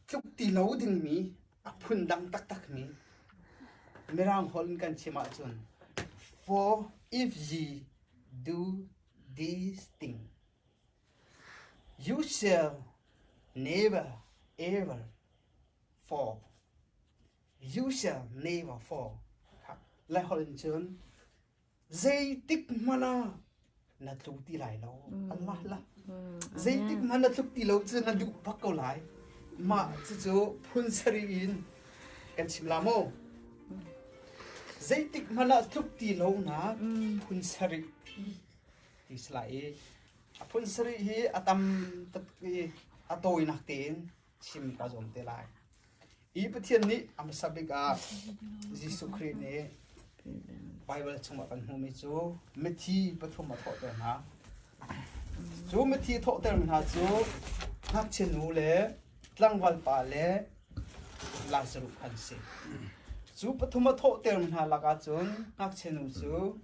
Tluk ti lo dingmi a phundang taktakmi Mirang holh in kan chim ahcun For if ye do this thing, you shall never ever fall. You shall never fall. Laiholh in cun Zeitik hmanh ah na tlu ti lai lo. Allah lah. Zeitik hmanh na tluk ti lo cu na duh bak ko lai. Mah cucu phun sarih in kan chim la mu. Zeitik hmanh ah tluk ti lo nak phun sarih ti si lai i a phun sarih hi a tam tuk i a tawinak tein chim ka zuam te lai. Hi Pathian nih a hmasa bik ah Jesuh Khrih nih Baibal chungah kan hmuhmi cu mithi pathum a thawhter hna. Cu mithi a thawhter hna cu ngakchia nu le tlangval pa le Lazarus kha an si. Cu pathum a thawhter hna lakah cun ngakchia nu cu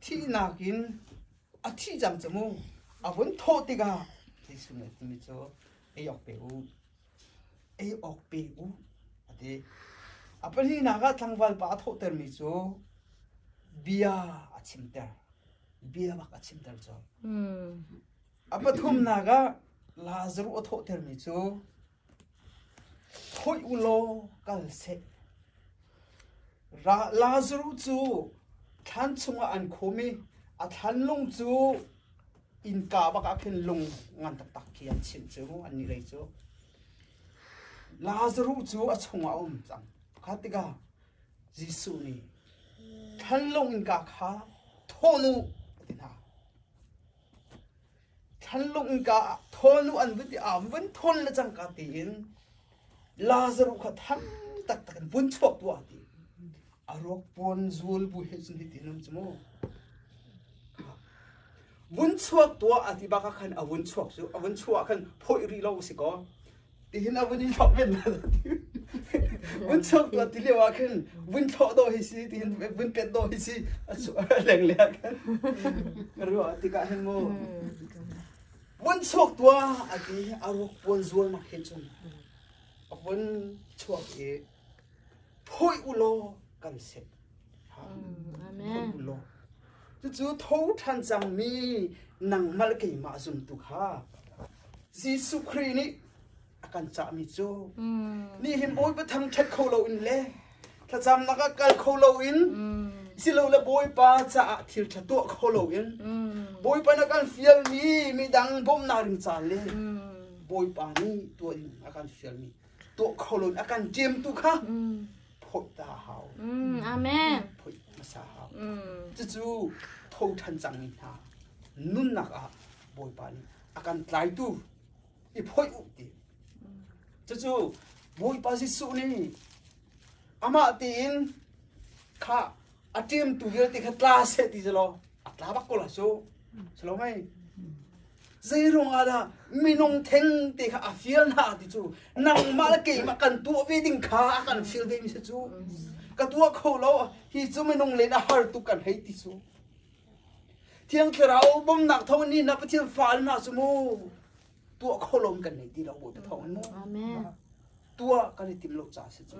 Thihnak in a thih cang cu mu. A vun thawh tikah Jesuh nih a timi cu ei awk pe u, ei awk pe u a ti. A pahnihnak ah tlangval pa a thawhtermi cu bia a chimter. Bia bak a chimter cu. A pathumnak ah Lazarus a thawhtermi cu Khoih u law kal seh. Lazarus cu thlan chungah an khum i a thlanlung cu innka bak ah khin lung ngan taktak khi an chimh cu annih lei cu. Lazarus cu a chungah a um cang. Kha tikah Jesuh nih thlanlung innka kha thawn u a ti hna. Thlanlung innka ah thawl nu an vun ti a vun thawl le cangka tiin Lazarus kha thang taktak in vun chuak tuah ti. A ruak puan zul bu he cun hitin um cu mu. Vun chuak tuah a ti bak ah khan a vun chuak cu a vun chuah khan phawih rih lo si kaw tihin a vun i thlok ven vun chuak tuah ti lio ah khin vun thlawh dawh hi si tihin vun pet dawh hi si a leng le ah khan ka ruah tikah hin mu vun chuak tuah a ti a ruak puan zualnak he cun a vun chuak i phawih u law kan seh Amen. Phawih u law cucu tho ṭhan cangmi nangmah le keimah zumtu kha Jesuh Khrih nih a kan cahmi cu nihin Bawipa thangṭhat kho loin le thlacamnak ah kal kho loin silole Bawipa caah thil ṭha tuah kho loin Bawipa na kan fialmi midang bawmhnak ding ca le Bawipa nih tuah ding a kan fialmi tuah kho loin a kan ṭemtu kha phawih ta a hau. Amen. Phawih hmasa hau. Cucu tho ṭhan cangmi hna nunnak ah Bawipa nih a kan tlaitu i phawih u ti. Cucu Bawipa Jesuh nih amah tein kha a ṭemtu vialte kha tla seh ti selaw a tla bak ko lai cu. Selo mei? Zeiruang ah dah minung theng te kha a fial hna ti cu nangmah le keimah kan tuah ve ding kha a kan fial ve mi si cu. Ka tuah kho lo hi cu minung len a har tuk kan hei ti cu. Thiang Thlarau bawmnak thawng ni na Pathian fale hna cu mu tuah kho lo kan nei ti lo Bawipa thawng in mu. Amen. Tuah kan i tim lo caah si cu.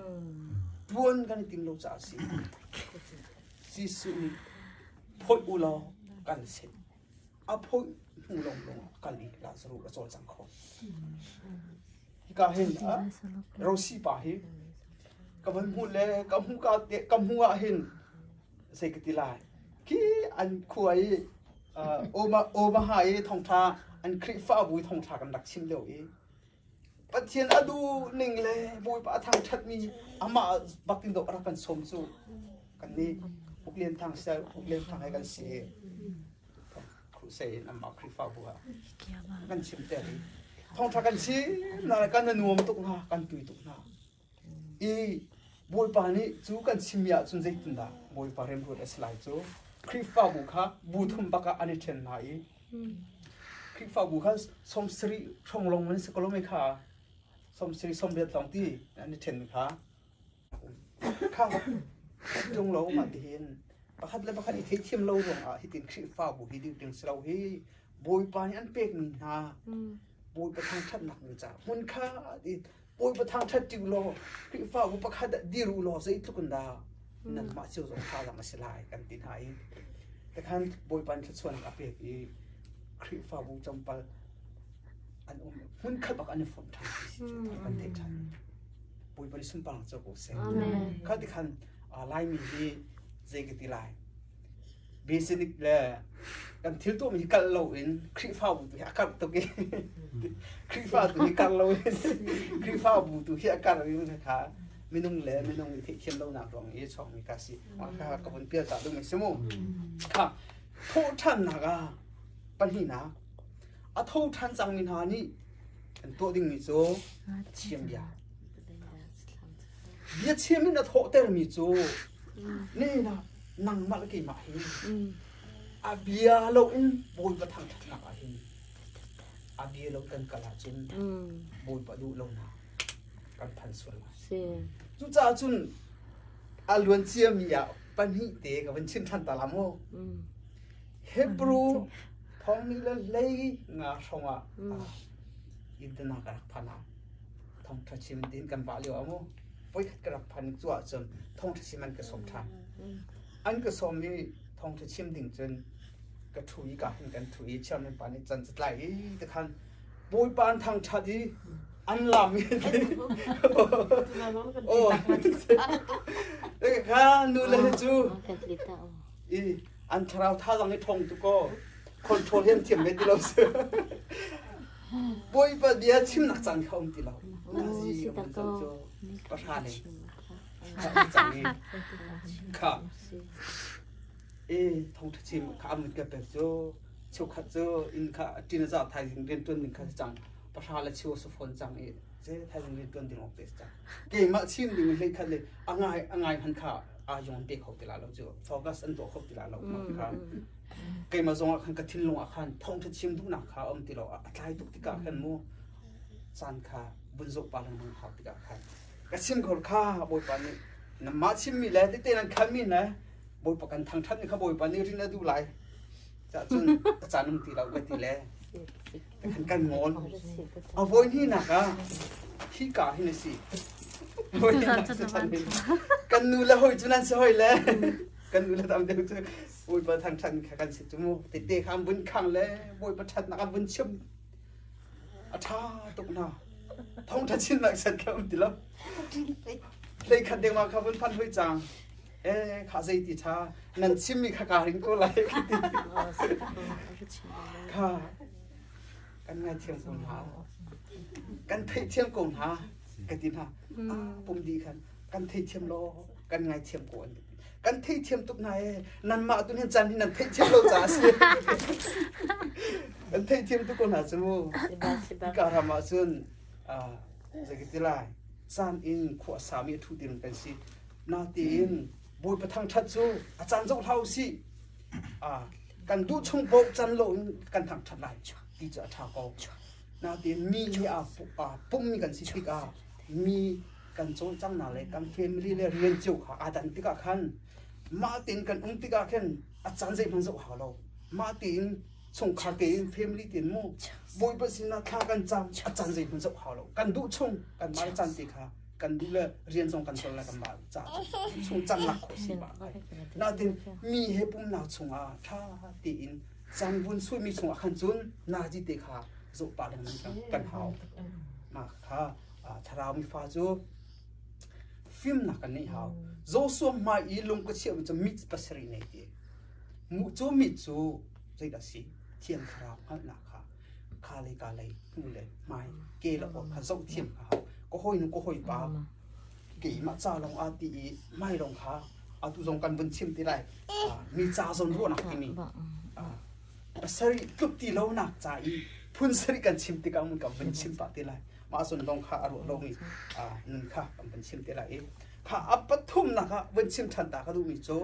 Tuan kan i tim lo caah si. Jesuh nih phawih u law kan si. A phawih hnu lawnglawng ah kal i Lazarus a cawlcang kho. Hika hin Rosi pa hi ka van hmuh le ka hmuh ka ka hmuh ah hin zei ka ti lai khi an khua i Omaha i thongtha an Khrihfabu i thongtha kan rak chim lio i Pathian a duh ning le Bawipa a thangṭhatmi amah bak in dawh a rak kan sawm cu kan nih Uk Lian Thang sel Uk Lian Thang he kan si i Crusade in amah Khrihfabu ah kan chim ter i thawngṭha kan chim na kan nuam tuk hna kan tui tuk hna I Bawipa nih cu kan chimmi ahcun zeitindah Bawipa remruat a si lai cu Khrihfabu kha bu thum bak ah an i ṭhen hna i Khrihfabu kha 70 hrawng lawng an si ko lo mei kha 70 80 lawng ti an i ṭhenmi kha kha ṭung lo mah tihin pakhat le pakhat i theithiam lo ruangah hitin Khrihfabu hi ding ding si lo hi Bawipa nih an pekmi hna. Bawipa thangṭhatnak ding caah hmunkhat in Bawipa thangṭhat ṭi u law Khrihfabu pakhat ah dir u law zeitluk in dah nanmah cio zong thazaang a si lai kan ti hna i tikhan Bawipa nih thluachuahnak a pek i Khrihfabu campal an um hmunkhat bak an i fonh ṭhan ti si cu kan theih ṭhan. Bawipa nih sunparnak co ko seh. Kha tikhan Laimi hi zei ka ti lai Basic le kan thil tuahmi hi kalh loin Khrihfabu tu hi a karh tuk i Khrihfa tu hi karh loin Khrihfabu tu hi a karh i kha minung le minung i theihthiam lonak ruang i chuakmi ka si. Mah kha ka vun pial ta duhmi si mu. Kha thawhṭhannak ah pahnihnak a tho ṭhan cangmi hna nih an tuah dingmi cu Pathian bia. Bia chiam in a thawhtermi cu nihin ah nangmah le keimah hi a bia loin Bawipa thangṭhatnak ah hin a bia lo kan kal ahcun Bawipa duh lonak kan phan sual lai. Cucaah cun a luan ciami ah pahnih te ka vun chim ṭhan ta la mu. Hebrew thong le hlei nga hrawng ah Idana ka rak phan ah thongṭha chim tiin kan vah lio ah mu voikhat ka rak phan cu ahcun thongṭha chim an ka sawm ṭhan. An ka sawm i thongṭha chim ding cun ka ṭhu i ka hin kan ṭhu i chairman pa nih can catlai i tikhan Bawipa an thangṭhat i an lam i oh kha nu le hi cu i an thlarau thazaang i ṭhawng tuk aw control hi an thiam ve ti lo si. Bawipa bia chimnak caan kha um ti lo. Nazi um cang cu pahra le cang i kha e thongṭha chim kha amun ka pek cu cheukhat cu inn kha ṭin a za thaizing rian ṭuan ding kha si cang pahra le cheu si fawn cang i ze thaizing rian ṭuan ding awk te si cang keimah chim ding hlei khat le a ngai a ngai hman kha a yong pe kho ti la lo cu focus an tuah kho ti la lo kha keimah zong ah khan ka thinlung ah khan thawngṭha chim duhnak kha a um ti lo a tlai tuk tikah khan mu caan kha vun zoh pa lengmang hau tikah khan ka chim khor kha Bawipa nih namah chimmi le tete nan khanmi le Bawipa kan thangṭhat ni kha Bawipa nih rin a duh lai cah cun a caan um ti lo ka ti le kan kan ngawl a voi hnihnak ah hi ka hin a si kan nu le hoi cu nan si hoi le kan nu le tam deuh cu Bawipa thangṭhat kha kan si cu mu tete kha an vun khang le Bawipa ṭhatnak an vun chim a ṭha tuk hna thawngṭha chinnak san kha um ti lo hlei khat dengmang kha vun phan hoi cang e kha zei ti ṭha nan chimmi kha kaa ring ko lai kha kan ngaithiam ko hna kan theihthiam ko hna ka ti hna pum dih khan kan theithiam law kan ngaithiam ko an ti kan theithiam tuk hna e nanmah tu hin caan hi nan theihthiam lo caah a si kan theihthiam tuk ko hna cu mu ka ram ah cun zei ti lai caan in khua sami a thu tin kan si natein bawipa thangṭhat cu a caan zoh hlah usih kan duh chung paoh can lo in kan thangṭhat lai ti cu a ṭha ko natein mi hi aa pummi kan si tikah mi kan cawlcanghnak le kan family le rian cio kha aa dan tikah khan mah tein kan um tikah khan a caan zeihmanh zoh hau lo mah tein chungkhar tein family tein mu bawipa sinah thla kan cam a caan zeihmanh zoh hau lo kan duh chung kan mah le caan te kha kan duh le rian zong kan cawl le kan mah ca chung caan lak khawh si ba natin mi he pumnak chungah ṭha tein caan vun suimi chungah khan cun nazi te kha zoh pah lengmang kan hau mah kha thlarau mi fa cu fimnak kan neih hau Joshua hmai i lung ka chiahmi cu mit pasarih nei ti mu cu mit cu zeidah si thiang thlarau hngalhnak kha kha lei ka lei hnu le hmai ke le awr kha zoh thiam kha hau ka hawi nu ka hawi pa keimah ca lawng ah ti i hmai lawng kha atu zong kan vun chim ti lai mi ca zawn ruahnak timi pasarih tluk ti lonak ca i phun sarih kan chim tikah mun kan vun chim pah ti lai mah cun lawng kha a ruah lomi nun kha kan vun chim te lai i kha a pathumnak ah vun chim ṭhan ta ka duhmi cu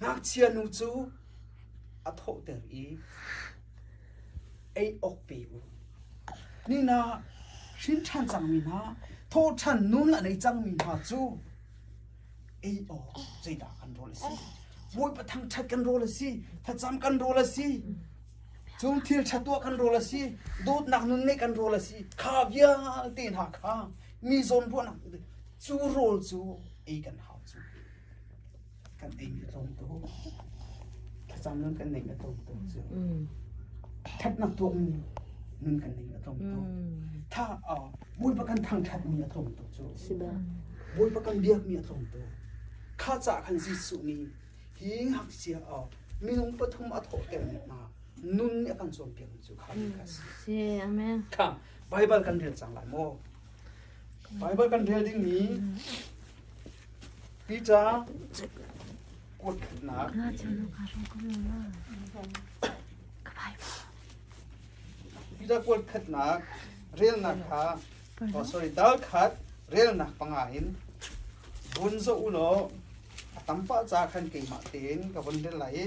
ngakchia nu cu a thawhter i ei awk pe u ni na hrin ṭhan cangmi hna thawhṭhan nun a nei cangmi hna cu ei awk zeidah kan rawl a si Bawipa thangṭhat kan rawl a si thlacam kan rawl a si. Cun thil ṭha tuah kan rawl a si, dawtnak nun ngeih kan rawl a si. Kha vialte hna kha mi zawn ruahnak cu rawl cu ei kan hau cu. Kan ei mi a tlawm tuk. Thlacam nun kan neih a tlawm tuk cu. Ṭhatnak tuahmi nun kan neih a tlawm tuk. Tha Bawipa kan thangṭhatmi a tlawm tuk cu. Bawipa kan biakmi a tlawm tuk. Kha caah khan Jesuh nih hi ngakchia minung pathum a thawhter mi hna nun nih a kan cawnpiak mi cu kha kha si. Amen. Kha Bible kan rel cang lai maw? Bible kan rel ding mi Peter kuat khatnak Peter kuat khatnak relnak kha oh sorry dal khat relnak panga in vun zoh u law a tam pah ca khan keimah tein ka vun rel lai i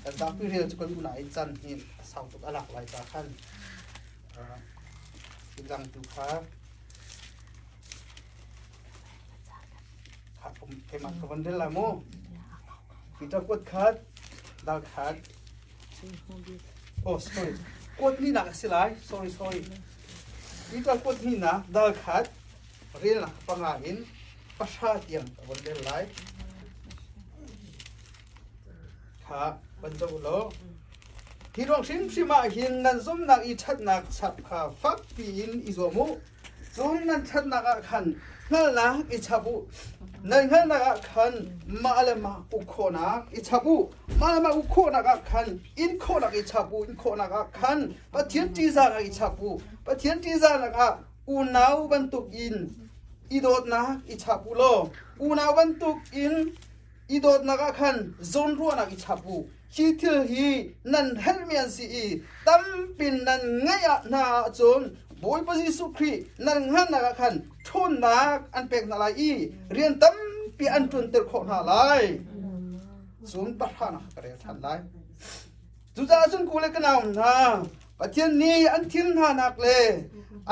kan zapi rel cu kan unai can hi a sau tuk a lak lai ca khan dang tu kha keimah ka vun rel lai mu Peter kuat khat dal khat oh sorry kuat hnihnak a si lai sorry sorry Peter kuat hnihnak dal khat relnak panga in pahra tiang ka von rel lai. Kha van zoh u law hi ruang hrimhrim ah hin nan zumhnak i ṭhatnak chap kha fak piin i zuam u. Cun nan ṭhatnak ah khan hngalhnak i chap u. Nan hngalhnak ah khan mah le mah uk khawhnak i chap u. Mah le mah uk khawhnak ah khan in khawhnak i chap u. In khawhnak ah khan Pathian ṭihzahnak i chap u. Pathian ṭihzahnak ah unau bantukin i dawtnak i chap u law unau bantukin i dawtnak ah khan zawnruahnak i chap u. Hi thil hi nan herhmi an si i tampin nan ngeih ah hna ahcun Bawipa Jesuh Khrih nan hngalhnak ah khan ṭhawnnak an pek hna lai i rian tampi an ṭuanter khawh hna lai. Cun pahranak ka rel ṭhan lai. Cucaah cun ku le ka nau hna, Pathian nih an thil hnanak le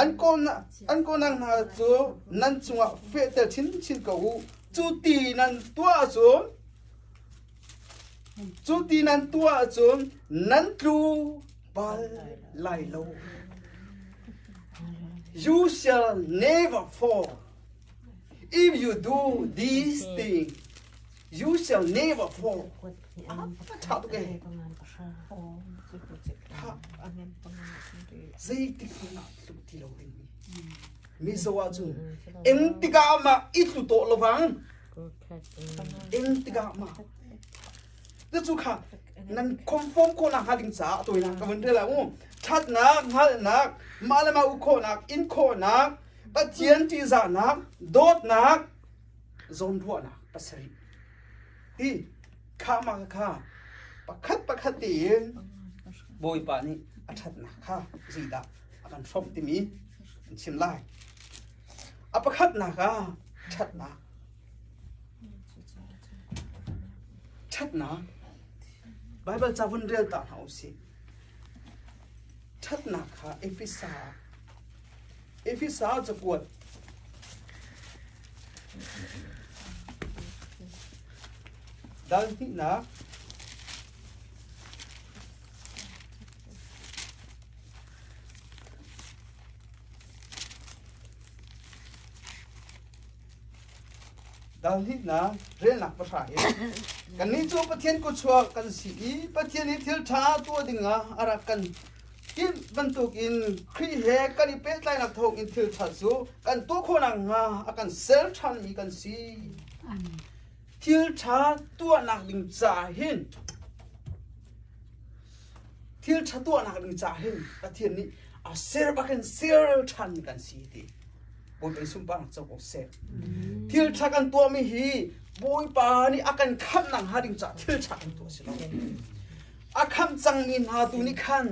an kawhnak hna cu nan cungah fehter chinchin ko u. Cu ti nan tuah ahcun cu ti nan tuah ahcun nan tlu bal lai lo. You shall never fall. If you do these things, You shall never fall. Ṭha tuk ee. Zeitik hmanh ah tluk ti lo ding mi. Mizo ahcun eng tikah mah i tlu tawh lovang. Eng tikah mah. Cu kha nan conform khawhnak hnga ding caah tawinak ka vun rel u. Ṭhatnak, hngalhnak, mah le mah uk khawhnak, in khawhnak, Pathian ṭihzahnak, dawtnak, zawnruahnak pasarih hi kha mah kha pakhat pakhat tein Bawipa nih a ṭhatnak kha zeidah a kan hrawmh timi an chim lai. A pakhatnak ah ṭhatnak. Ṭhatnak. Baibal ca vun rel ta hna u sih. Ṭhatnak kha Efesa Efesa cakuat dal hnihnak dal hnihnak relnak pahra hi kannih cu Pathian kutchuak kan si i Pathian i thil ṭha tuah dingah a rak kan Timh bantukin Khrih he kan i pehtlainak thawngin thil ṭha cu kan tuah khawh nakhnga a kan ser ṭhanmi kan si. Thil ṭha tuahnak ding caah hin thil ṭha tuahnak ding caah hin Pathian nih a ser bakin ser ṭhanmi kan si ti. Bawipa nih sunparnak co ko seh. Thil ṭha kan tuahmi hi Bawipa nih a kan khamh nakhnga ding caah thil ṭha kan tuah si lo. A khamh cangmi hna tu nih khan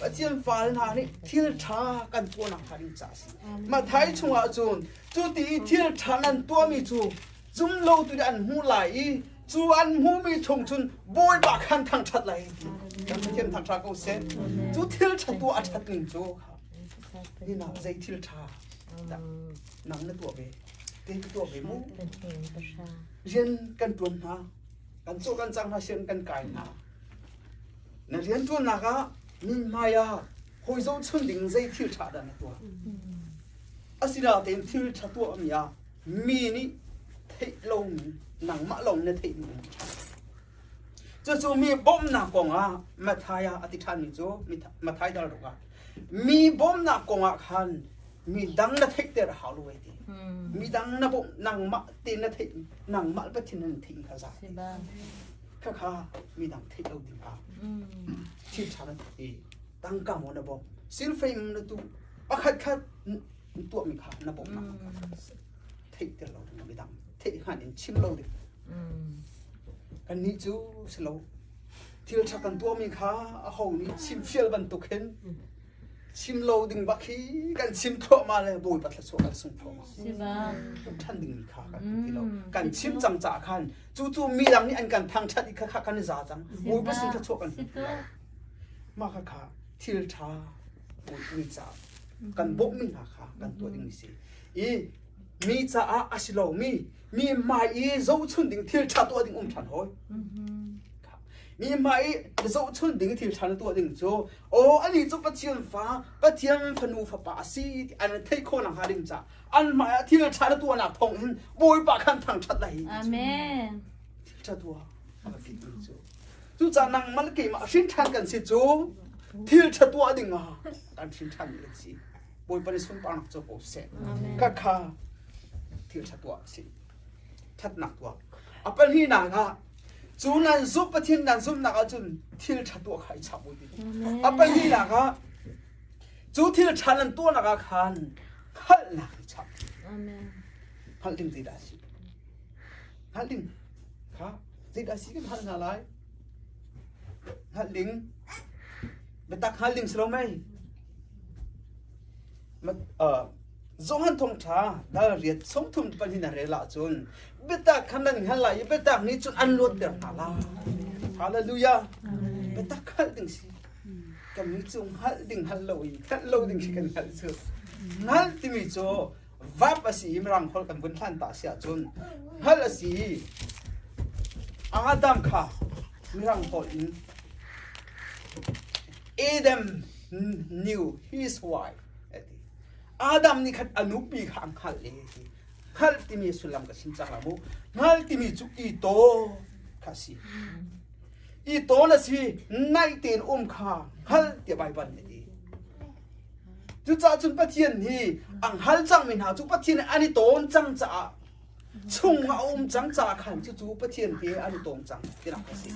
Pathian fale hna nih thil ṭha kan tuahnak hnga ding caah a si. Matthai chungah cun cu ti i thil ṭha nan tuahmi cu zum lotu nih an hmuh lai i cu an hmuhmi chung cun Bawipa khan thangṭhat lai ti. Kan Pathian thangṭhat ko seh. Cu thil ṭha tuah a ṭhat ning cu Nina zei thil ṭha dah nang na tuah ve? Te ka tuah ve mu. Rian kan ṭuan hna. Kan caw kan cang hna sian kan kai hna. Na rian ṭuannak ah Min hmai ah hawi zohchun ding zei thil ṭha dah na tuah? Asinain thil ṭha tuahmi ah mi nih theih lomi nangmah lawng na theihmi um ṭha. Cucu mi bawmhnak kongah Matthai ah a ti ṭhanmi cu Matthai dal ruk ah mi bawmhnak kongah khan mi dang na theihter a hau lo ai ti. Mi dang na bawmh nangmah te na theih nangmah Pathian nan theih kha za. Khakha mi dang theih lo ding ah thil ṭha na i tangka maw na bawmh silfeim na tu pakhat khat tuahmi kha na bawmhnak theihter lo ding midang theih hngan in chim lo ding. Kannih cu si lo. Thil ṭha kan tuahmi kha aho nih chimfial bantuk hin chim lo ding bak hi kan chim thluahmah le Bawipa thluachuah kan sung thluahmah. Kan ṭhan dingmi kha kan ti lo. Kan chim cang caah khan cu cu mi dang nih an kan thangṭhat i kha kha kan i za cang. Bawipa sin thluachuah kan hmu ti lo. Mah kha kha thil ṭha mi caah kan bawmhmi hna kha kan tuah ding si. I mi caah a si lomi mi hmai i zohchun ding thil ṭha tuah ding um ṭhan hawi. Mi hmai i zohchun ding thil ṭha na tuah ding cu aw ani cu Pathian fa Pathian fanu fapa a si ti an theih khawh nakhnga ding ca an hmai ah thil ṭha na tuahnak thawng in Bawipa khan thangṭhat lai. Amen. Thil ṭha tuah a biapi ding cu. Cucaah nangmah le keimah hrin ṭhan kan si cu thil ṭha tuah ding ah kan hrin ṭhan mi kan si. Bawipa nih sunparnak cu ko seh. Ka kha thil ṭha tuah a si. Ṭhatnak tuah. A pahnihnak ah cu nan zumh Pathian nan zumhnak ahcun thil ṭha tuah kha i chap u ti. A pahnihnak ah cu thil ṭha nan tuahnak ah khan hngalhnak i chap. Hngalh ding zeidah a si? Hngalh ding kha zeidah a si kan hngalh hna lai? Hngalh ding biatak hngalh ding si lo mei? Johan thawngṭha dal riat sawmthum pahnih na rel ahcun biatak kha nan hngal lai i biatak nih cun an luatter hna lai. Hallelujah. Biatak hngalh ding si. Kan mi cu hngalh ding hngalh lo i hngalh lo ding khi kan hngalh cu. Hngalh timi cu vap a si i mirang holh kan vun hlan ta si ahcun hngalh a si i Adam kha mirang holh in Adam knew his wife. Adam nih khan a nupi kha a hngalh i hngalh timi sullam ka chim cang la mu. Hngalh timi cu i taw kha si. I taw na si naih tein um kha hngalh tiah Baibal nih a ti. Cucaah cun Pathian hi a hngal cangmi hna cu Pathian an i tawn cang caah chung ah a um cang caah khan cucu Pathian he an i tawng cang tinak a si.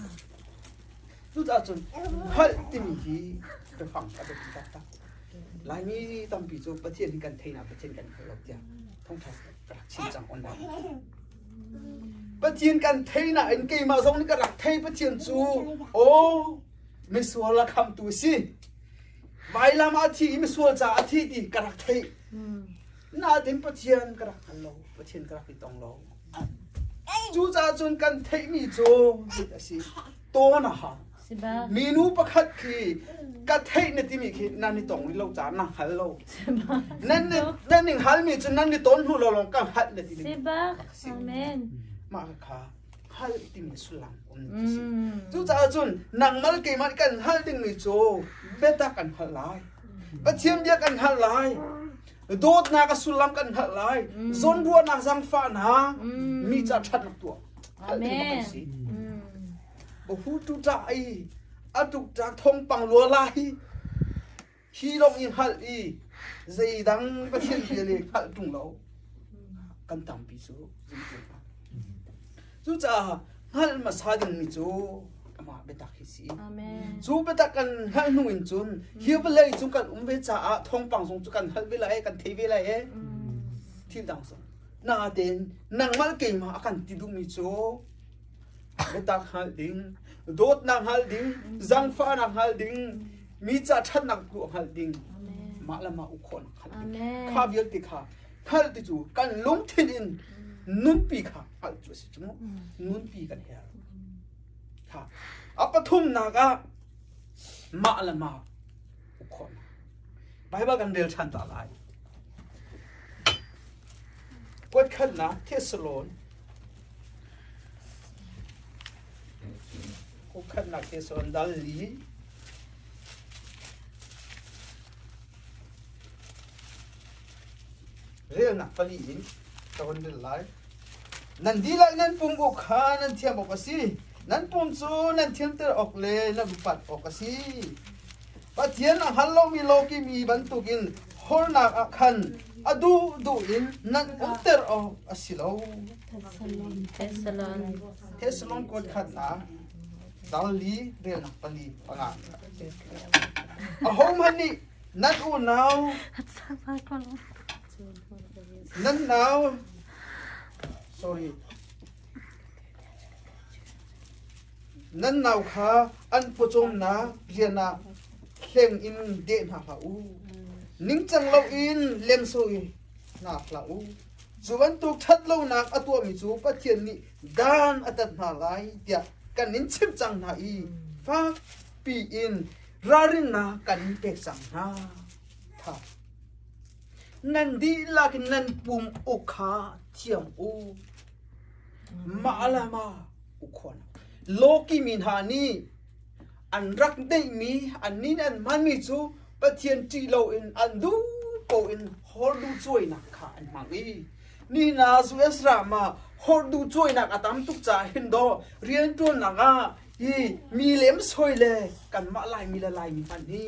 Cucaah cun hngalh timi hi biafang a biapi taktak. Laimi tampi cu Pathian hi kan thei na Pathian kan hngal lo tiah thawngṭha ka rak chim cang online. Pathian kan thei nain keimah zong nih ka rak thei Pathian cu aw misual a khamtu si. Vailam ah a thi i misual caah a thi ti ka rak theih. Nain Pathian ka rak hngal lo. Pathian ka rak i tong lo. Cucaah cun kan theihmi cu a si. Tawn a hau. Minu pakhat khi ka theih na timi khi nan i tong rih lo caah na hngal lo. Nan nan ning halmi cu nan i tawn hnu lo lawng ka hngalh na ti ding. Amen. Mah kha hngalh timi sullam um ni si. Cucaah cun nangmal keimah kan hngalh dingmi cu biatak kan hngalh lai. Pathian bia kan hngalh lai. Dawtnak a sullam kan hngalh lai. Zawnruahnak zaangfahnak mi ca ṭhatnak tuah. Hngalh ding bak kan si. Hu tu ṭah i a tuk ṭak thawngpang lua la hi hi lawng i hngalh i zeidang Pathian bia le hngalh ṭung lo kan tampi cu zumtu hna. Cucaah hngalh hmasa dingmi cu amah biatak hi si. Cu biatak kan hngalh hnu in cun hi vawlei cu kan um ve caah thawngpang zong cu kan hngalh ve lai kan thei ve lai e. Thil dang zong. Natein nangmah keimah a kan ti duhmi cu biatak hngalh ding, dawtnak hngalh ding, zangfahnak hngalh ding, mi ca ṭhatnak tuah hngalh ding, mah le mah uk khawhnak hngalh ding. Kha vialte kha hngalh ti cu kan lungthin in nunpi kha hngalh cu a si cu mu. Nunpi kan herh. Kha a pathumnak ah mah le mah uk khawhnak. Baibal kan rel ṭhan ta lai. Kuatkhatnak Thessalon Kuatkhatnak Thessalon dal li. Relnak pali in ka hun rel lai. Nan dihlak nan pum awk kha nan thiam awk a si. Nan pum cu nan thianter awk le nan upat awk a si. Pathian a hngal lomi lawkihmi bantukin hornak ah khan a duhduh in nan umter awk a si lo. Thessalon kuat khatnak dal li relnak pali panga. Ahohmanh nih nan unau nan nau sorry nan nau kha an pawcawmnak rian ah hleng in deh hna hlah u ningcang loin lemsoi hna hlah u cu bantuk ṭhat lonak a tuahmi cu Pathian nih dan a tat hna lai tiah kan in chimh cang hna i fakpi in ralrinnak kan in pek cang hna. Tha. Nan dihlak in nan pum uk kha thiam u. Mah le mah ukhuan. Lawki mi hna nih an rak neihmi an nin an hmanmi cu Pathian ṭih loin an duh ko in horduh cuainak kha an hmang i nina US ram ah horduh cuainak a tam tuk caah hin dawh rianṭuannak ah hi mi lem soi le kanmah Laimi le Laimi hmanh hi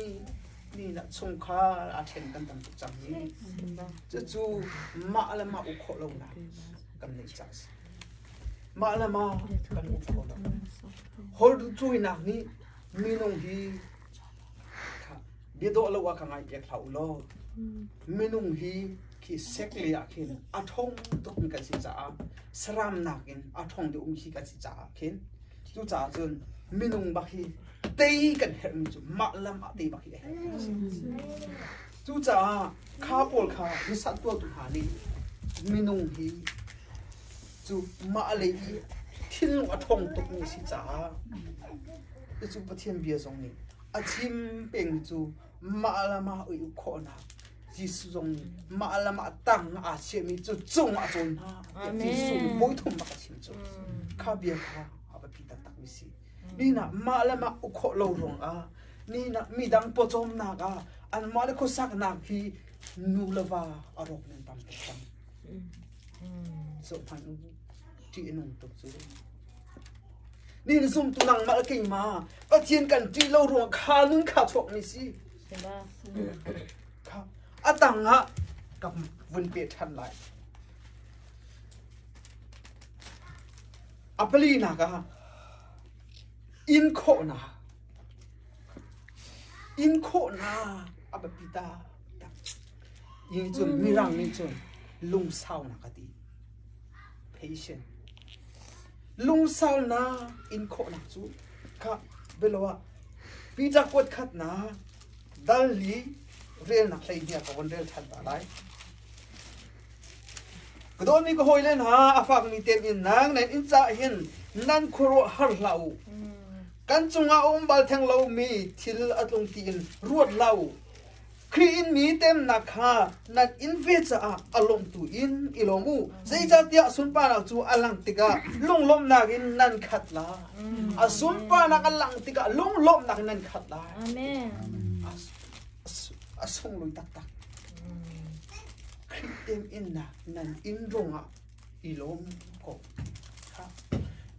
ni na chungkhar aa ṭhen kan tam tuk cang hi. Cucu mah le mah uk khawh lonak kan neih caah a si. Mah le mah kan uk khawh lo. Holcuinak nih minung hi bia dawh lo ah ka ngai piak hlah u law minung hi khi sek le ah khin a ṭhawng tuk mi kan si caah saram nakin a ṭhawng deuh mi khi kan si caah khin Cucaah cun minung bak hi tei kan herhmi cu mah lam ah tei bak hi a herhmi a si. Cucaah kha pawl kha hlisa tuahtu hna nih minung hi cu mah lei i thinlung a ṭhawng tukmi a si caah cucu Pathian bia zong nih a chim pengmi cu mah le mah i uk khawhnak Jesuh zong nih mah le mah tang aa chiahmi cu cung ah a cawn hna tiah Jesuh nih voi thum bak a chim cu. Kha bia kha a biapi taktakmi si. Nina mah le mah uk khawh lo ruangah nina midang pawcawmnak ah anmah le khuasaknak hi nu le va a rawk nan tam tuk cang. Zohhmanh u, ṭih a nung tuk cu. Nin zumtu nangmah le keimah Pathian kan ṭih lo ruang kha nun kha chuakmi si. A tang ah ka vun pe ṭhan lai. A palinak ah inn khawhnak inn khawhnak a biapi taktak. Hi cun Mirang nih cun lungsaunak a ti. Patient. Lungsaunak inn khawhnak cu kha bialo ah Peter kuat khatnak dal li relnak hlei hnih ah ka von rel ṭhan ta lai. Ka dawtmi ka hawile hna, a fakmi teminnak nan inn caah hin nan khuaruah har hlah u. Kan cungah a um bal theng lomi thil a tlung tiin ruat hlah u. Khrih in mi temnak kha nan in ve caah a lawmtu in i lawm u. Zeicahtiah sunparnak cu a langh tikah lunglawmhnak in nan khat lai. A sunparnak a langh tikah lunglawmhnak in nan khat lai. Amen. A sunglawi taktak. Khrih teminnak nan inn ruangah i lawm ko.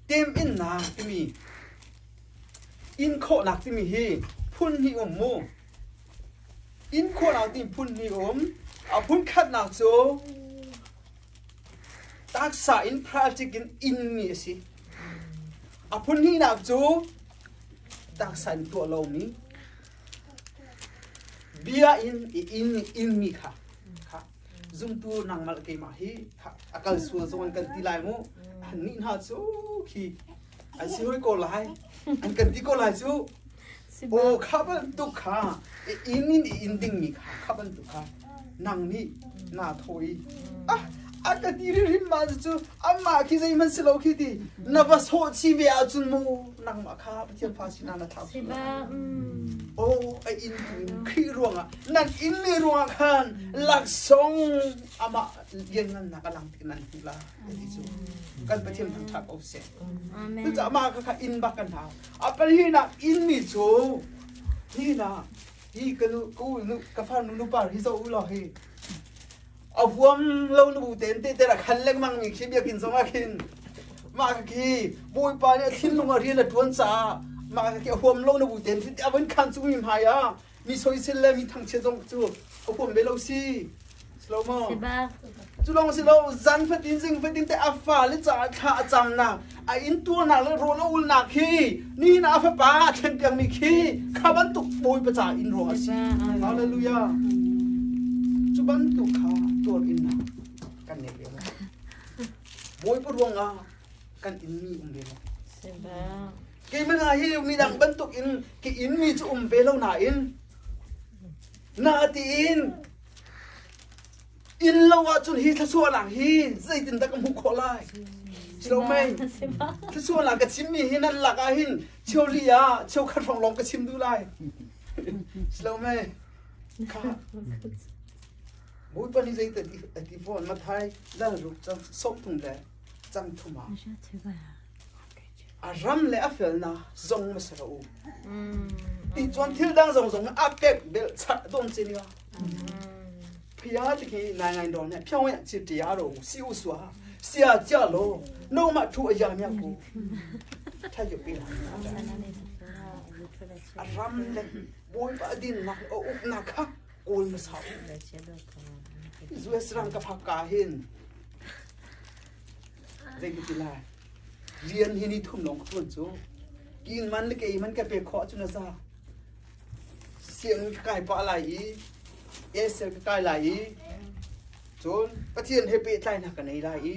Teminnak timi inn khawhnak timi hi phun hnih um mu. Inn khawhnak timi phun hnih um. A phun khatnak cu taksa in practic in innmi a si. A phun hnihnak cu taksa in tuah lomi bia in i inn innmi kha kha zumtu nangmah le keimah hi a kal sual zong an kan ti lai mu an nih hna cu khi an si hoi ko lai an kan ti ko lai cu Aw kha bantuk kha i inn in i inn dingmi kha kha bantuk kha nang nih naa thawh i ah a ka ti hrimhrim ma cu amah khi zeihmanh si lo khi ti na va sawh chih ve ahcun mu nangmah kha Pathian fa sinah na thlau Si ba. Aw a inn tu in Khrih ruangah nan inn mi ruangah khan laksawng amah lianngannak a lang tik nan hmuh la ti cu kan Pathian thangṭhat ko seh. Amen. Cucaah mah kha kha inn bak kan hau. A palinak inn mi cu hi na hi ka nu ka u nu ka farnu nu par hi zoh u law hi. A huam lo nu ten te te ra khan lengmang mi khi biakinn zong ah khin mah ka khi Bawipa nih a thinlung ah rian a ṭuan caah mah ka khi a huam lo na bu ten a van khan cung mi hmai ah mi soisel le mi thangchiat zong cu a huam ve lo si. Silo maw? Cu lawng si lo zan fatin zing fatin te a fale caah thla a camnak a intuarnak le rawl a ulnak khi nihin ah a fapa a thlen piakmi khi kha bantuk Bawipa ca in ruang a si. Hallelujah. Cu bantuk kha tuar innak kan nei ve lo. Bawipa ruangah kan inmi um ve lo. Keimah hna hi midang bantuk in ka inmi cu um ve lo nain na tiin Inn lo ahcun hi thluachuahnak hi zeitindah ka hmuh khawh lai? Silo mei? Thluachuahnak ka chimmi hi nan lak ah hin cheuli ah cheukhat hrawng lawng ka chim duh lai. Silo mei? Kha. Bawipa nih zeitin a ti fawn Mathai dal ruk cang sawmthum le cang thum ah a ram le a felnak zong hmasa rawh u. Ti chuan thil dang zong zong a pek bel chak dom che ni Phia ti khi nai ngai dong ne phiang ya chi ti a ro si u sua sia chia lo no ma thu a ya mya ku tha yu pi la a ram le bawipa din nak a uk na kha kawl ma sa u US ram ka phak ka hin Zei ka ti lai? Rian hi ni thum lawng ka ṭuan cu. Inn man le kei man ka pek khawh ahcun a za. Sianginn ka kai pah lai i ASL ka kai lai i cun Pathian he pehtlainak ka nei lai i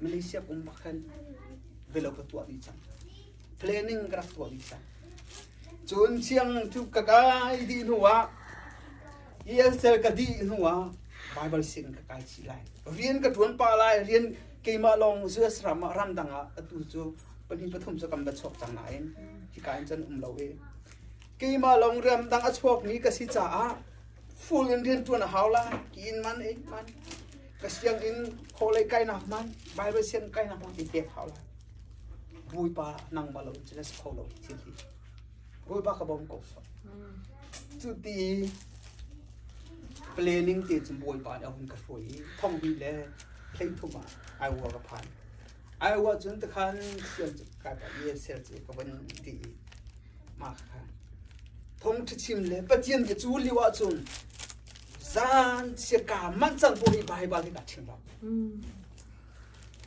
Malaysia kum bak khan velo ka tuah dih cang. Planning ka rak tuah dih cang. Cun siang cu ka kai dih hnu ah ESL ka dih hnu ah Bible sianginn ka kai chih lai. Rian ka ṭuan pah lai. Rian keimah lawng US ram ah ramdang ah atu cu pahnih pathum cu kan va chuak cang nain hika in cun um lo i keimah lawng ramdang a chuakmi ka si caah full in rian ṭuan a hau lai. Ki in man ei man ka sianginn khawlei kainak man Bible sianginn kainak man ti pek hau lai. Bawipa nangmah lo in cun a si kho lo thil hi. Bawipa ka bawm ko sawh. Cu ti planning te cun Bawipa nih a hun ka hruai i thonghnih le hleithum ah Iowa ka phan. Iowa cun tikhan sian cu kai pa ESL cu ka van ti i mah kha thong ṭhachim le Pathian bia cu lio ahcun zan sia ka manh cang pawl hi Baibal hi ka chim lo.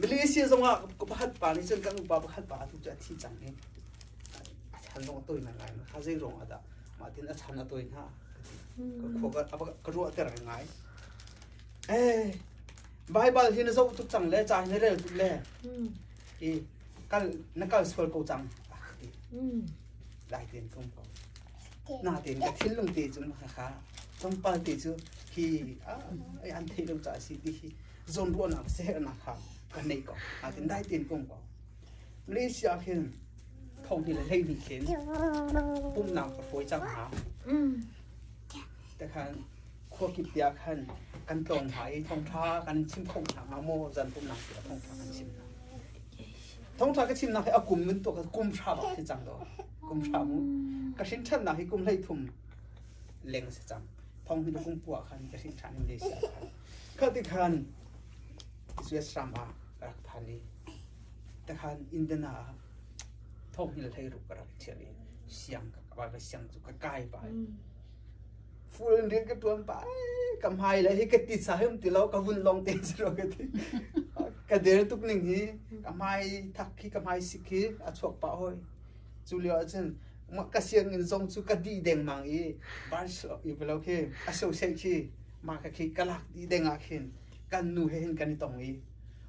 Malaysia zongah ka pakhat pa nih cun kan upa pakhat pa atu cu a thi cang i a chan zong a tawi ngai kha zei ruang ah dah mah tin a chan a tawi hna ka khua ka ka ruahter ngai eh Baibal hi na zoh tuk cang le ca hi na rel tuk le i kal na kal sual ko cang ti lai ten kum ko na ten ka thinlung te cu kha kha tlawmpal te cu hi an theih lo ca si ti hi zawnruahnak sehernak kha ka nei ko natin dai tein kum ko Malaysia khin thong hi le 12 khin pumnak ka hruai cang hna tekhan khua kip tia khan kan tlawng hna i thongtha kan chim kho hna hnga maw zan pumnak ti thongtha kan chim hna thongtha ka chimnak hi a kum min to ka kum hra bak si cang do kum hra mu ka hrin ṭhannak hi kum 13 leng si cang thong hi kum pua khan ka hrin ṭhan in Malaysia khan Kha ti khan US ram ah ka rak phan i takhan Indiana ah thawhngil 16 ka rak thial i siang ka ka siang cu ka kai pah i full in rian ka ṭuan pah ka hmai le hi ka ti sa him ti lo ka vun long te si ro ka ti ka der tuk ning hi ka hmai thak khi ka hmai sik khi a chuak pah hoi cu lio ahcun ka sianginn zong cu ka dih dengmang i bachelor i lo khi associate khi mah ka khi ka lak dih deng ah khin kan nu he hin kan i tong i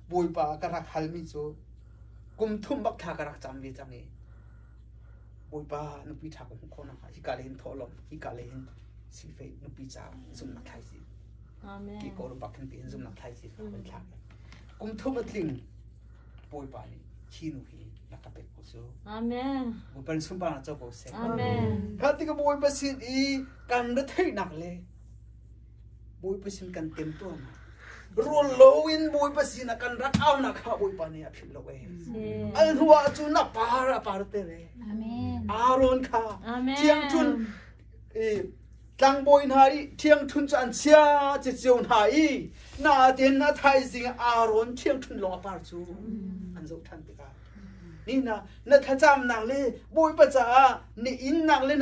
Bawipa ka rak halmi cu kum thum bak thla ka rak cam ve cang i Bawipa nupi ṭha ka hmuh khawh nakhnga hika le hin thawhlawm hika le hin sifei nupi ca zumnak thlai si ki ko bak hin tiin zumnak thlai si kan thlak kum thum a tling Bawipa nih hi nu hi na ka pek ko cu. Amen. Bawipa nih sunparnak co ko seh. Amen. Kha tikah Bawipa sin i kan retheihnak le Bawipa sin kan temtuarnak rawl loin Bawipa sin ah kan rak aunak kha Bawipa nih a philh lo ee. Al hnu ah cun a par a par te re. Amen. Aaron kha Amen. thiang cun i. Tlangbawi hna i ṭhiangṭhunh cu an chia cio hna i nain a thaizing ah Aaron ṭhiangṭhunh lawng a par cu an zoh ṭhan tikah ni na na thlacamnak le Bawipa caah na innak le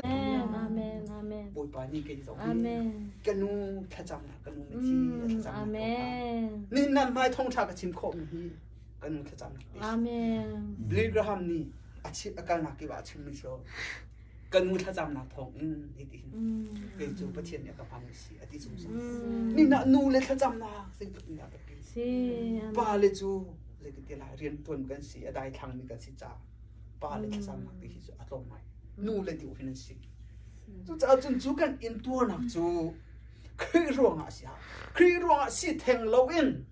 Amen. Amen. Bawipa nih kei zong hi Amen. ka nu thlacamnak ka nu mithi a thlacamnak Amen. ni nan hmai thawngṭha ka chim khawhmi hi ka nu thlacamnak te si. Amen. Billy Graham nih a chim a kalnak kip ah a chimmi cu ka nu thlacamnak thawng in hitihin kei cu Pathian nih a ka hman si a ti zungzal. Ni na nu le thlacamnak zeitluk in dah ka pi. Pa le cu zeiti lai rian tuan kan si a dai thlangmi kan si caah pa le thlacamnak ti hi cu a tlawm ngai. Nu le deuh hin an si. Cucaah cun cu kan intuarnak cu Khrih ruangah si ha. Khrih ruangah si theng loin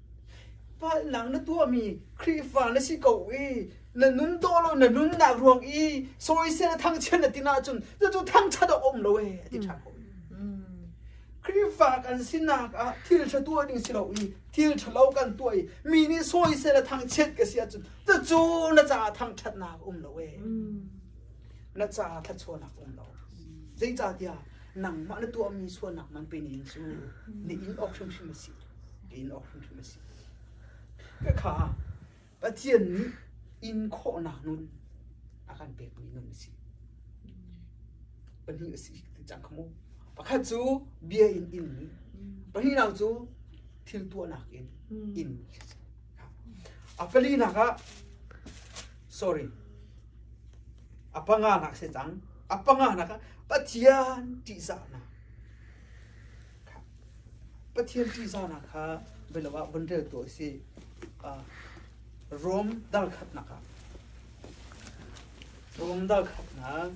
palhnak na tuahmi Khrihfa na si ko i na nun dawh lo na nunnak ruang i sawisel thangchiat na tin ahcun cucu thangṭhat awk um lo e a ti ṭha ko. Khrihfa kan sinak ah thil ṭha tuah ding si lo i thil ṭhalo kan tuah i mi nih sawisel thangchiat ka si ahcun cucu na caah thangṭhatnak um lo e. Na caah thluachuahnak um lo. Zeicahtiah nangmah na tuahmi sualnak man pe ning cu na in awk hrimhrim a si. Na in awk hrimhrim a si. Khakha Pathian nih in khawhnak nun a kan pekmi nun a si. Pahnih a si ti cang kha mu. Pakhat cu bia in in mi, pahnihnak cu thil tuahnak in in mi. A palinak ah sorry a panganak si cang. A panganak ah Pathian ṭihzahnak. Pathian ṭihzahnak kha bialo ah vun rel tuah usih. Rom dal khatnak ah Rom dal khatnak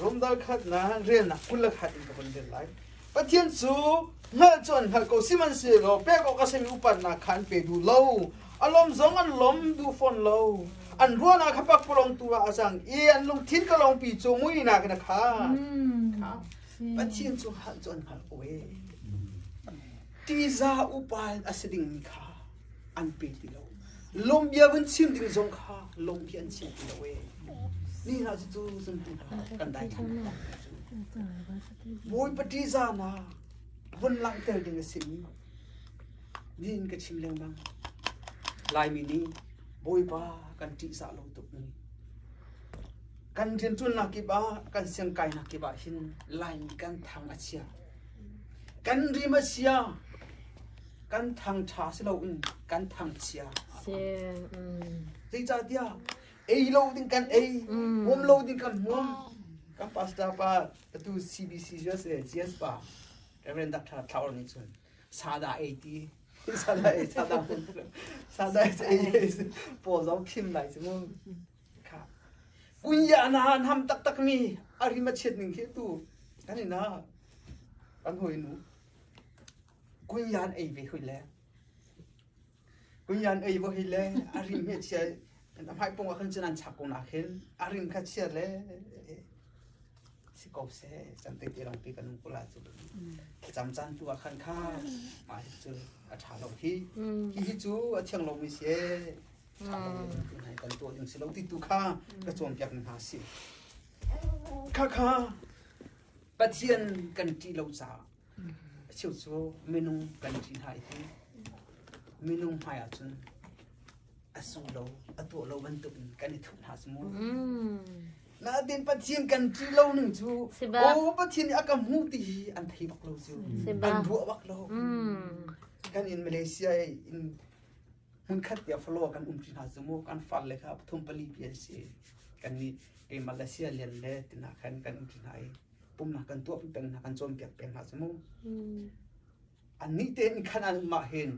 Rom dal khatnak relnak 21 in ka vun rel lai. Pathian cu hngalh cu an hngalh ko sihmanhsehlaw pek awk a simi upatnak kha an pe duh lo. A lawm zong an lawm duh fawn lo. An ruahnak kha pakpalawng tu ah a cang i an lungthin ka lawngpi cu muihnak in a khat. Pathian cu hngalh cu an hngalh ko ee. Tiza upa a si dingmi kha an pe ti lo. Lawmbia vun chim ding zong kha lawmbia an chim ti lo ee. Ni hna cu zumtu hna kan daithlan Bawipa ṭihzahnak vun langhter ding a simi nihin ka chim lengmang. Laimi nih Bawipa kan ṭihzah lo tuk ni. Kan rianṭuannak kip ah, kan siangkainak kip ah hin Laimi kan thang a chia. Kan rim a chia. Kan thang ṭha si loin kan thang chia. Zeicahtiah ei lo ding kan ei, hmuam lo ding kan hmuam. Kan pastor pa atu CBC USA GS pa Reverend Dr. Thlaur nih cun sada ei ti sada ei sada sada ei pawl zong khim lai cu mu kha kunya na an ham taktak mi a rim a chiat ning khi tu kan ina kan hoi nu kunyan ei ve hui le Kunyan ei va hi le a rim hi a chia a hmai pong ah khan cun an chak ko na khin a rim kha chia le si ko seh cam te te lawngpi kan um ko la cu thlacam caan tu ah khan kha mah hi cu a ṭha lo hi hi hi cu a thiang lomi si ee ṭha lo kan tuah ding si lo ti tu kha ka cawnpiak mi hna si kha kha Pathian kan ṭih lo caah A cheu cu minung kan ṭih hna i ti minung hmai ahcun a sung lo, a tuah lo bantuk in kan i thup hna cu mu. Natin Pathian kan ṭih lo ning cu aw Pathian nih a ka hmuh ti hi an thei bak lo cu. An ruah bak lo. Kan in Malaysia in hmunkhat tiah follow kan um ṭi hna cu mu kan far le kha pathum pali pi an si. Kan nih kei Malaysia lian le tina khan kan um ṭi hna i pumnak kan tuah peng hna kan cawnpiak peng hna cu mu annih tein khan an mah hin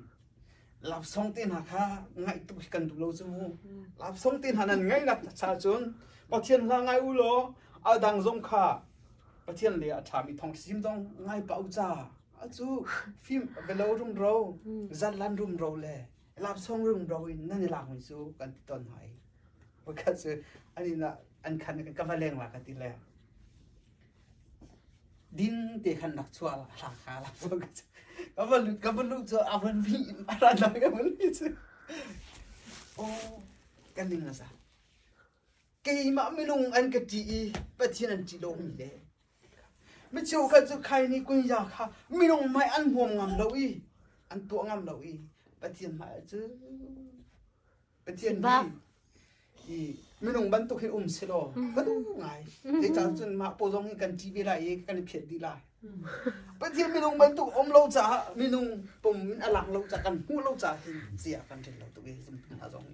lapsong te hna kha ngaih tuk kan duh lo cu mu lapsong te hna nan ngaihnak cha cun Pathian hla ngai u law a dang zong kha Pathian le a ṭhami thong sim zong ngai pa u ca acu fim velo rumro zatlan rumro le lapsong rumro in nan i lak mi cu kan ti ton hna i pakhat cu an inn ah an khan ka va leng la ka ti le Din te khan rak chuah la hla kha la ka va lut ka va luh cu a van vi a ran la ka van vi cu. Oh, kan ning a za. Keimah minung an ka ṭih i Pathian an ṭih lomi le mi cheukhat cu khai nih kunya kha minung hmai an hmuam ngam lo i an tuah ngam lo i Pathian hmai ah cun Pathian nih hi minung bantuk hin um selaw ka duh ngai. Zeicah cun mah paw zong hi kan ṭih ve lai i kan i phiat dih lai. Pathian minung bantuk um lo caah minung pum in a lang lo caah kan hmuh lo caah hin zia kan rel lo tuk i zumtu hna zong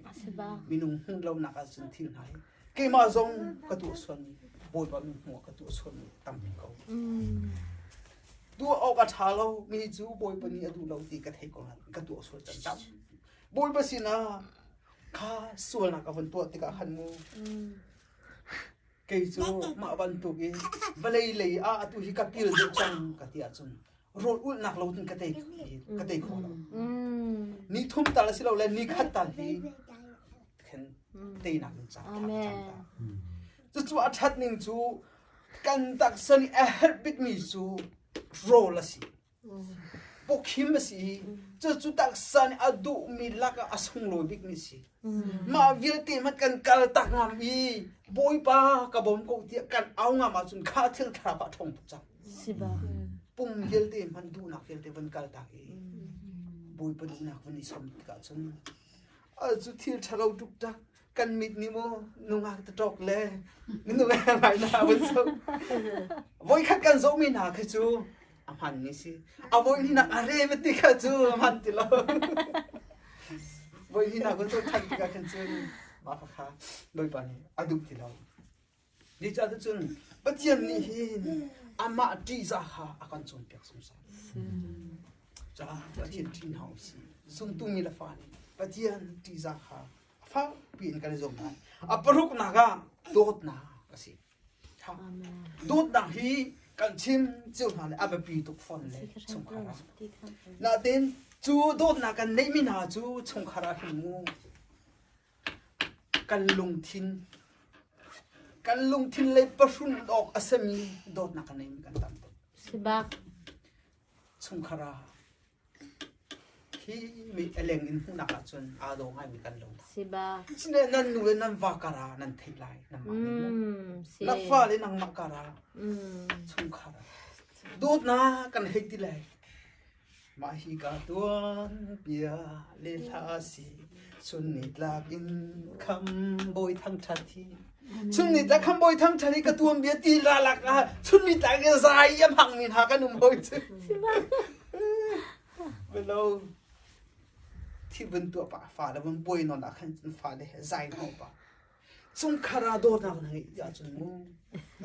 minung hmuh lo nak ah cun thil hna hi keimah zong ka tuah sualmi Bawipa min hmuh ah ka tuah sualmi tampi ko. Tuah awk a ṭha lo mi cu Bawipa nih a duh lo ti ka thei ko nain ka tuah sual can tam. Bawipa sinah kha sualnak ka vun tuah tikah khan mu Kei cu mah bantuk i vawlei lei ah atu hi ka pil deuh cang ka ti ahcun rawl ulhnak lo cun ka tei ka tei kho lo. Ni thum tal a si lo le ni khat tal hi khin teinak in ca cang ta. Cucu a ṭhat ning cu kan taksa nih a herh bikmi cu rawl a si. Pawkhim a si i cucu taksa nih a duhmi lakah a sunglawi bikmi a si. Mah vialte hmanh kan kal tak ngam i Bawipa ka bawm ko tiah kan au ngam ahcun kha thil thlarau ah a ṭhawng tuk cang. Pum vialte hmanh duhnak vialte van kal tak i Bawipa duhnak van i som tikah cun cu thil ṭhalo ṭukṭak kan mit nih mu nungak taṭawk le nungak ngai na vun zoh voikhat kan zohmi hna khi cu a hman mi si a voi hnih a re ti kha cu a hman ti lo voi hnih nak vun zoh than tikah khan cun mah kha Bawipa nih a duh ti lo Ni ca cun Pathian nih hin amah ṭihzah kha a kan cawnpiak zungzal. Caah Pathian ṭih hna usih. Zumtu mi le fa nih Pathian ṭihzah kha fakpi in kan i zuam lai. A paruknak ah dawtnak a si. Dawtnak hi kan chim cio hna le a biapi tuk fawn le chungkhar ah. Natin cu dawtnak kan neihmi hna cu chungkhar ah hin mu Kan lungthin lei pahrun awk a simi dawtnak a neimi kan tam tuk. Sibak. Chungkhar ah hi mi a leng in hmuhnak ahcun aa daw ngaimi kan lo. Sibak. Sine nan nu le nan va kar ah nan theih lai nangmah nih mu. Na fa le nangmah kar ah chungkhar ah dawtnak kan hei ti lai. Mah hi ka tuanbia le hla si chun nitlak in kham bawi thangṭhat hi chun nitlak kham bawi thangṭhat hi ka tuanbia ti la lak ah chun nitlak in zai a hmang mi hna kan um hoi cu belo thi vun tuah pa fa le vun buai non ah khan fa le zai no pa Chungkhar ah dawtnak na ngeih ti ahcun mu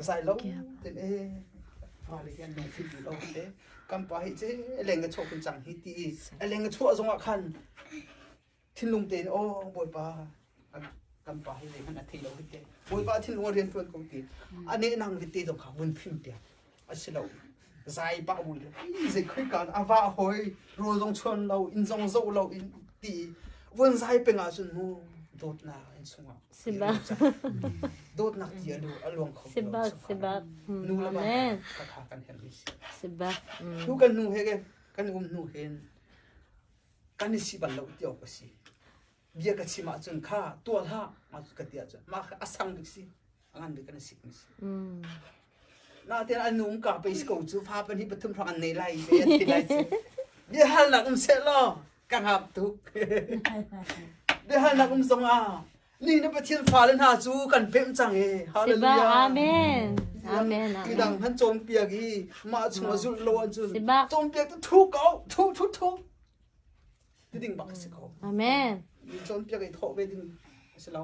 zai lo ten e fale hi an lungthin duh lo te kan pa hi ce leng a chuah kun cang hi ti i a leng a chuah zongah khan thinlung tein aw bawipa kan pa hi zeihmanh a thei lo hi te bawipa thinlung a rian ṭuan ko ti a nehnang vitte zong kha vun phim piak a si lo zai pah bu le zei khoi ka a va hoi rawl zong chuan lo inn zong zoh lo in ti vun zai peng ahcun mu dawtnak in chungah dawtnak ti a luang kho Sibak sibak nu le va kha kan herh mi si sibak tu kan nu he kan um hnu hin kan i si bal lo ti awk a si bia ka chim ahcun kha tuah hlah ma ka ti ahcun mah kha a sang bik si a ngan bik kan sik mi si natin an nung ka pe ko cu fa pan hi pathum hrang an nei lai pe an thi lai cu bia halnak um seh law ka ngap tuk bia halnak um zong ah ni na pathian fale hna cu kan pemh cang e hallelujah amen amen amen dang han cawn piak i mah chung a zulh lo an cun cawn piak tu thu ko thu thu thu ti ding bak a si ko. Amen. Mi cawnpiak i thawh ve ding a si lo.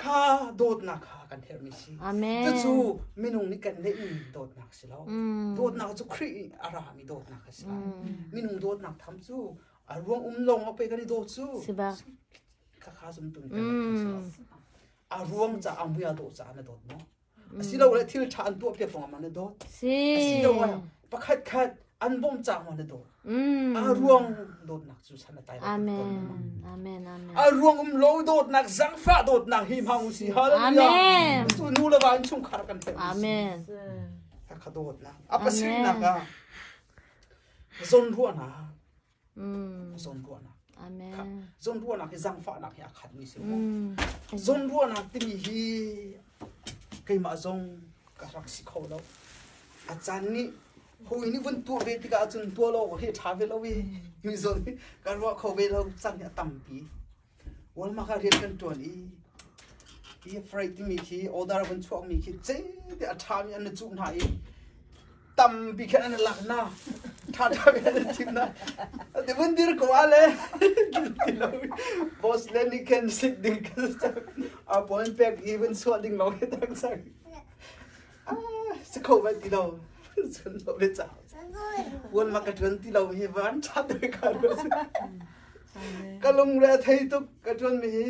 Kha dawtnak kha kan herhmi si. Amen. Cucu minung nih kan neihmi dawtnak si lo. Dawtnak cu Khrih a rami dawtnak a si lai. Minung dawtnak tham cu a ruang um lawng a pe kan i dawt cu. Kha kha zum tun kan si lo. A ruang ca a mui a dawh caah na dawt maw? Asilole thil ṭha an tuahpiak ruangah ma na dawt? Asiloah pakhat khat an bawmh caah ma na dawt? A ruang dawtnak cu san a tlai lo. Amen. Amen. Amen. A ruang um lo dawtnak, zangfah dawtnak hi hmang usih. Hallelujah. Amen. Cu nu le va in chungkhar kan herh. Amen. Kha dawtnak. A pasarihnak ah zawnruahnak. Zawnruahnak. Amen. Zawnruahnak hi zaangfahnak hi a khatmi si mu. Zawnruahnak timi hi keimah zong ka rak si kho lo. A caan nih hawi nih vun tuah ve tikah cun tuah lo hi ṭha ve lo i mi zawn hi ka ruah kho ve lo cang hi a tampi. Walmart ah rian kan ṭuan i hi freight timi khi order vun chuakmi khi cete a ṭhami an na cuh hna i tampi khan an lak na ṭha ṭha an thim na ti vun dir ko ale ti lo boss le nih khan sik ding kan a point pek i vun chuah ding lo ke tang sang si kho ba ti lo chun lo le cha wal ma ka ṭuan ti lo hi van ṭha te ka ka lung re thei tuk ka ṭuan mi hi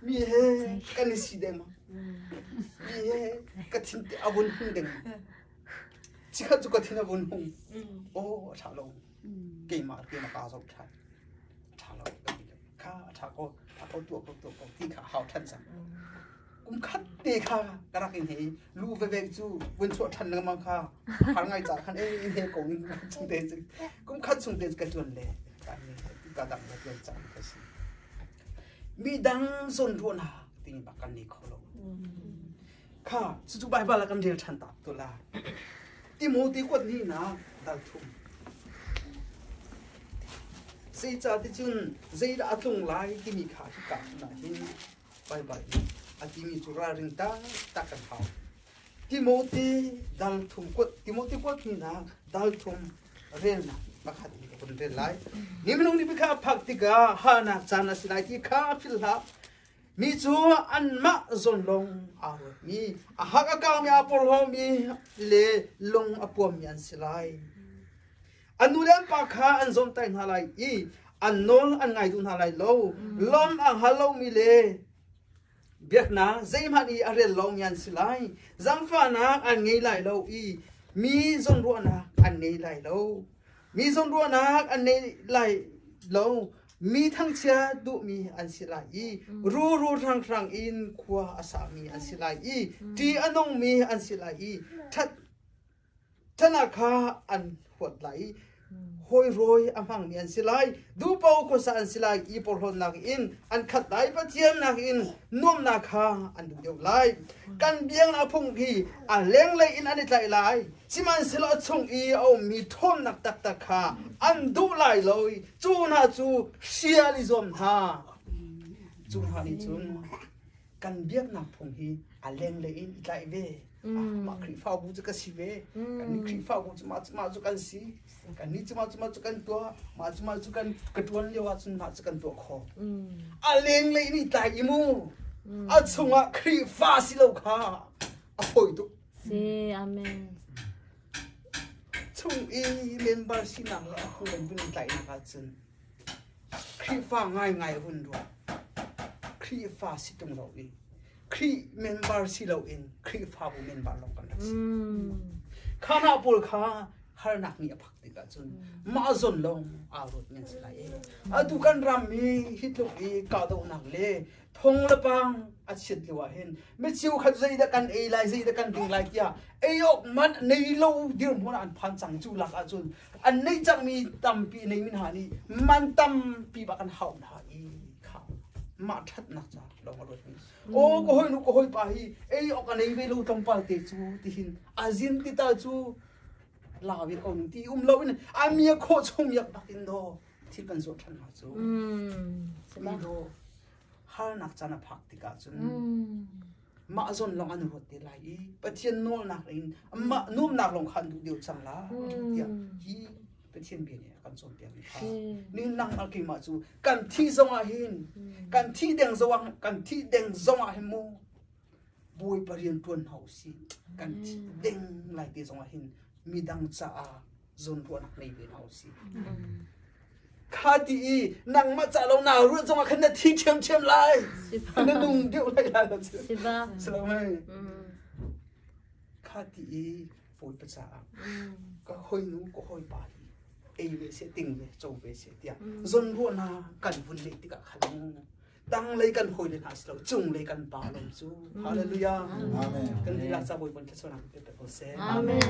Mi he kan i si dengmang. Mi he ka thin te a vun hung dengmang. Chikkhat cu ka thin a vun hung. Oh, a ṭha lo. Keimah keimah kaa zoh ṭhan. A ṭha lo. Kha a ṭha ko. Ṭha ko tuah ko tuah ko ti kha hau ṭhan cang. Kum khat te kha ka rak in hei lu vevek cu vun chuah ṭhan lengmang kha har ngai ca khan ei in he ko ning chung te cu kum khat chung te ka ṭuan le ka dang ka ṭuan cang ka si. Midang zawnruahnak timi bak kan nei kho lo. Kha cucu Baibal ah kan rel ṭhan tak tu la. Timote kuat ni nak dal thum. Zeicah ticun zeidah a tlung lai timi kha hika hmun ah hin Baibal nih a timi cu ralring taktak kan hau. Timote dal thum kuat Timote kuat hninak dal thum relnak pakhat in ka vun rel lai. Ni minung nih kha a phak tikah harnak caan a si lai ti kha philh hlah. Mi cu anmah zawn lawng aa ruatmi, a hak a kaumi, aa porhlawmi le lung a puammi an si lai. An nu le an pa kha an zawmhtaih hna lai i an nawl an ngai duh hna lai lo. Lawm a hngal lomi le Biaknak zeihmanh i a rel lomi an si lai. Zaangfahnak an ngei lai lo i mi zawnruahnak an ngei lai lo. Mi zawnruahnak an ngei lai lo. Mi thangchia duhmi an si lai i ruru hranghrang in khua a sami an si lai i ṭih a nungmi an si lai i ṭhat Ṭhanak kha an huat lai i hawirawi a hmangmi an si lai. Duhpo khuasa an si lai i porhlawtnak in an khat lai. Pathian nakin nuamhnak kha an duh deuh lai. Kan biaknak phung hi a lenglei in an i tlaih lai. Sihmanhsehlaw a chung i a ummi ṭhawnnak taktak kha an duh lai lo i cu hna cu hrial i zuam hna. Cu hna nih cun kan biaknak phung hi a lenglei in i tlaih ve. Mah Khrihfabu cu ka si ve. Kan Khrihfabu cu mah cu mah cu kan si. Kan nih cu mah cu mah cu kan tuah. Mah cu mah cu kan ka tuan lio ahcun mah cu kan tuah khawh. A lenglei in i tlai i mu. A chungah Khrihfa si lo kha a fawi tuk. Si, amen. Chung i member sinak le a phung in vun i tlaihnak ahcun Khrihfa ngaingai hun ruah. Khrihfa si tung lo in Khrih member si loin Khrihfabu member lawng kan rak si. Kha hna pawl kha harnak nih a phak tikah cun mah zawn lawng aa ruat men si lai. Atu kan ram hi hi tluk i kahdohnak le thong le pang a chiat lio ah hin micheu khat zeidah kan ei lai zeidah kan ding lai tiah ei awk man nei lo dirhmun ah an phan cang cu lak ahcun an nei cangmi tampi nei min hna nih man tampi bak an hauh hna i kha mah ṭhatnak ca lawng a ruatmi aw ka hoi nu ka hoi pa hi ei awk a nei ve lo tlawmpal te cu tihin a zin ti tal cu la ve ko ning ti um lo in a mia khawh chung miak bak in do thil kan zawh ṭhan hna cu mi do harnak caan a phak tikah cun mah zawn lawng an ruat te lai i Pathian nawlnak in mah nuamnak lawng kha an duh deuh cang la tiah hi Pathian bia nih a kan cawnpiak mi kha ni nangmah keimah cu kan thih zong ah hin kan thih deng zong ah kan thih deng zong ah hin mu Bawipa rian ṭuan hna usih kan thih deng lai te zong ah hin midang caah zawnruahnak nei ve hna usih kha ti i nangmah ca lo naa ruat zong ah khan na thi ṭhiamṭhiam lai na nung deuh lai la si lo mei kha ti i Bawipa caah ka hawinu ka hawipa hi ei ve seh ting ve co ve seh tiah zawnruahnak kan vun neih tikah khan tanglei kan hawile hna si lo cunglei kan pa lawm cu hallelujah Amen. Kan lila ca Bawipa thluachuahnak pe ko seh. Amen.